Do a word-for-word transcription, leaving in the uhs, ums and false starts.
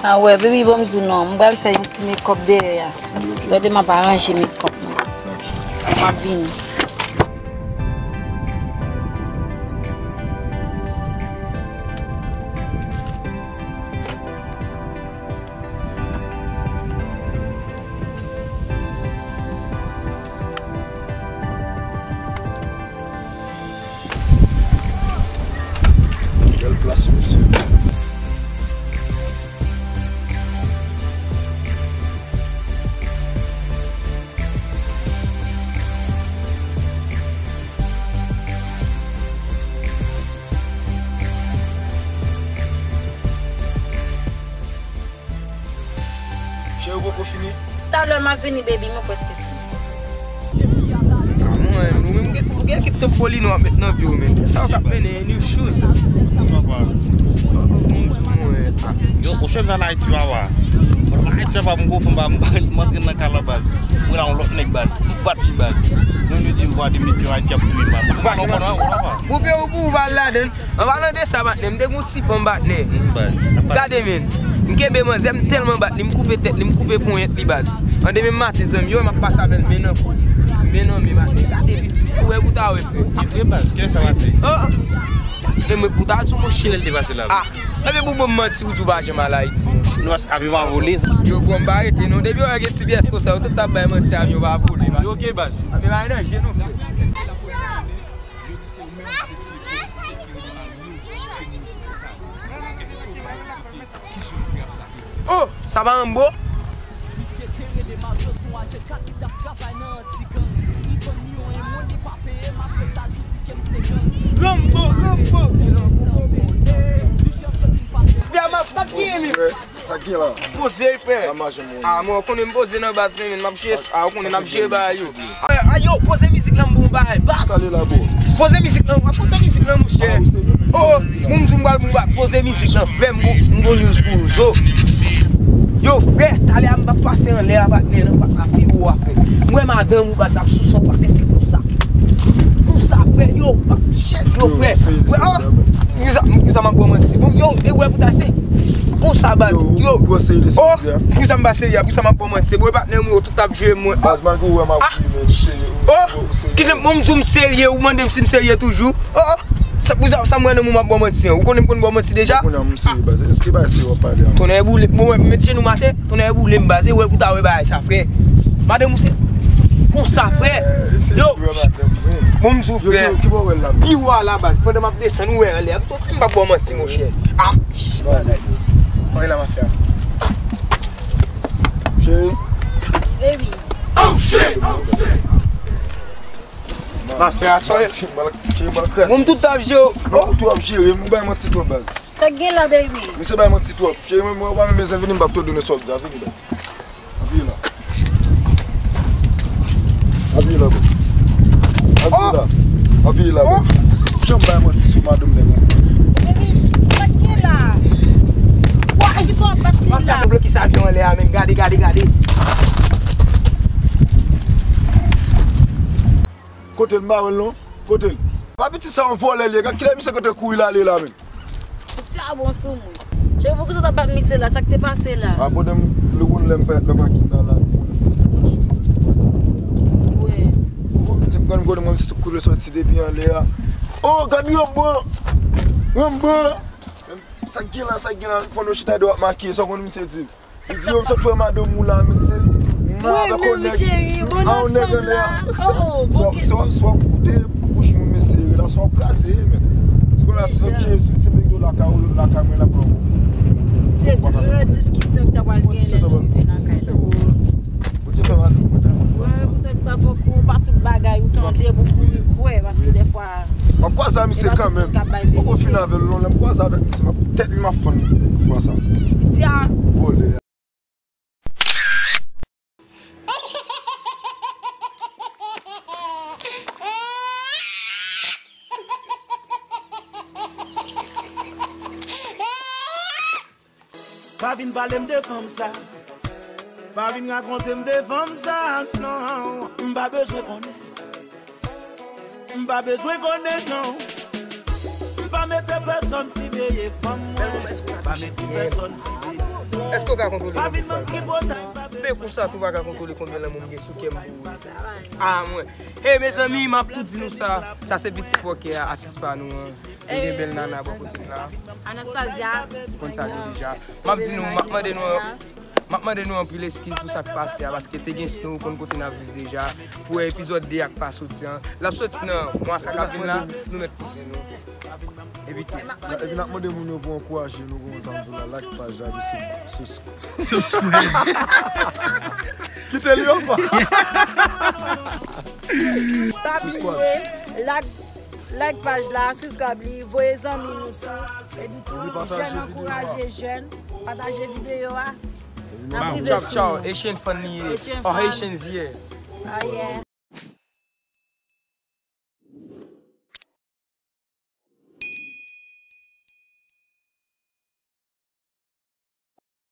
Ah wè, baby, bon, m di w non, m pral fè yon ti makeup dèyè a. Tande, m ap aranje makeup mwen. M ap vini. Bèl plas, mesye. Cheri, ou poko fini? Talè m ap vini, baby, mwen prèske fini. Ah, mwen, ou menm, ou gen, ou gen kèk tanpoli nou ap met nan pye w, men. Sa w t ap mennen, you should. Ti papa. Mwen di w, mwen. Yo, ou chèf nan Ayiti, papa. Bon, Ayiti, papa, mwen gon fanm, m antre nan kay la, baz. Mwen la, yon lòt nèg, baz. M bat li, baz. Yon jou di m pral de milyon Ayiti ap touye, baz. Ou pa konprann, papa. Koupe ou pou ou pa al ladann. An palan de sa, patnè, m te gon ti fanm, patnè. Gade, men. M kenbe manzè, m tèlman bat li, m koupe tèt li, m koupe ponyèt li, baz. An demen maten, zanmi, yo, m ap pase avè l men nan kou, men nan men, patnè. Gade piti, ou wè pou ta wè, frè. Li vre, baz, kiyès sa pase? Oh! E mwen pou ta di w, monchè. Kilè l te pase la? Ah! Epi pou ban m manti, ou di w pa janm al Ayiti, monchè. Nou, avyon pa vole. Yo, bon, m pa rete, non. Depi yo wè gen ti pyès konsa, yo tout ap bay manti, avyon pa vole, baz. Yo, ok, baz. Avyon pa nan je nou, frè. Oh, sa pa Rambo? Rambo, Rambo. Bia, m ap, m ap tiye li. Sa k gen la? Poze, frè. Sa mache, mon. Ah, mwen, ou konnen m poze nan baz, men, men, m ap jere, ah, ou konnen n ap jere bagay yo. Ah, ah, yo, poze mizik lan, m bon bagay, baz. Sa li la, bro. Poze mizik lan, poze mizik lan, monchè. Ah, ou serye? Oh, oh, bon, m di m pral bon bagay, poze mizik lan, frè, m bon, m bon news pou ou, zo. Yo, frè, talè a m ap pase anlè a, patnè, nan pa ka pi wo a, frè. M wè madanm ou, baz, ap sou son, pa te se konsa. Konsa, frè, yo, m ap chèk, yo, frè. Yo, se, se, oh, yo, sa, yo, sa m ap bon manti. Bon, yo, e wè pou ta se. Konsa, baz. Yo, yo, ou serye de sa w di a? Pou sa m pa serye, pou sa m ap bon manti. Se bon, e patnè m yo, tout ap jere mwen. Baz, malgre ou wè m ap ri, men m serye. Oh, kite m, bon, m di w m serye, ou mande m si m serye toujou. Oh, oh, sa, pou sa, sa m wè nan mwen m ap bon manti an. Ou konnen m konn bon manti deja? Kounye a m serye, baz. Èske bagay serye w ap pale a? Tonnè boule, bon, wè, m met jenou m atè, tonnè boule m, baz. E wè pou ta wè bagay sa, frè. Madanm ou se konsa, frè. Yo, bon, m di w, frè. Pi wo a la, baz. Pandan m ap desann, ou wè anlè a. M p ap ba w manti, monchè. Ah! Anyen la, mafya. Cheri. Baby. Mafya, sa. Bon, m tout ap jere. Non, ou tou ap jere. M bay manti twòp, baz. Sa k gen la, baby? M se bay manti twòp. Cheri, mwen, mwen, mwen, mezanmi, vini, m p ap tou donnen sa w ap di a. Vini, baz. Anpi la. Anpi la, bro. Anpi la. Anpi la, bro. Janm bay manti sou madanm nèg la. Baby, sa k gen la? Why? Ki sa w ap bat li la? Blokis avyon anlè a, men. Gade, gade, gade. Kote l, m pa wè l non. Kote l? Pa piti sa yon vòlè li ye. Gad kilè misye kote kouri l ale la, men. Piti a bon sou mwen. Cheri, poukisa w t ap bat misye la? Sa k te pase la? A, bon, lè m, lè m pa kit la, la, wi. Gad kote mwen, misye kouri soti depi anlè a. Oh, gad Rambo! Rambo! Sa k gen la, sa k gen la, pandan w chita de w ap makiye, sa w konn misye di? Li di, yo, m sot wè madanm ou la, men se mwen avèk yon nèg. Mwen menm, cheri, bon, nan sèn la. Oh, bon, swa, swa, swa w koute bouch moun, mesye, relasyon w kraze, men. Paske la, si, ok, si, si m te kite w lakay ou, lakay mwen, l ap pran w. Se gran diskisyon ki ta pral genyen lè nou rive nan kay la. Bondye fè madanm mwen ta. Wè, poutèt sa, fòk ou pa tout bagay, ou tande pou kouri kwè, paske dèfwa, w ap kwaze a misye kanmenm. Poko fin avè l, non, lè m kwaze avèk misye, m ap tèt li m ap fann fwa sa. Piti a. Vòlè a. Pa vin pale m de fanm sa. Pa vin rakonte m de fanm sa, non. M pa bezwen konnen. M pa bezwen konnen, non. M pa Mete pèsonn siveye fanm mwen. Pa mete pèsonn siveye. Èske w ka kontwole konbyen fanm? Pe konsa tou pa ka kontwole konbyen lanmou m gen sou kè m pou ou. Ah, mwen. Hey, mezanmi, m ap tou di nou sa. Sa se pitit fòkè a, atis pa nou an. Li gen bèl nana bò kote l la. Anastasia. Ou konn sa l ye deja. M ap di nou, m ap mande nou, m ap mande nou anpil eskiz pou sa k pase a, paske te gen snow, ou konn kote n ap viv deja. Pou epizòd de a k pa soti an. L ap soti nan mwa sa k ap vin la, nou mèt poze nou. Epi tou. Epi n ap mande moun yo pou ankouraje nou, pou yon zanmi pou la like paj la, epi sou, sou, sou Kite li anba. Pa bliye, like, like paj la, subscribe li, voye zanmi nou tou. Epi tou, jèn ankouraje jèn, pataje videyo a. N ap rive sou nou. Ciao, ciao. Haitian fun li ye. All Haitians here. Ah, yeah.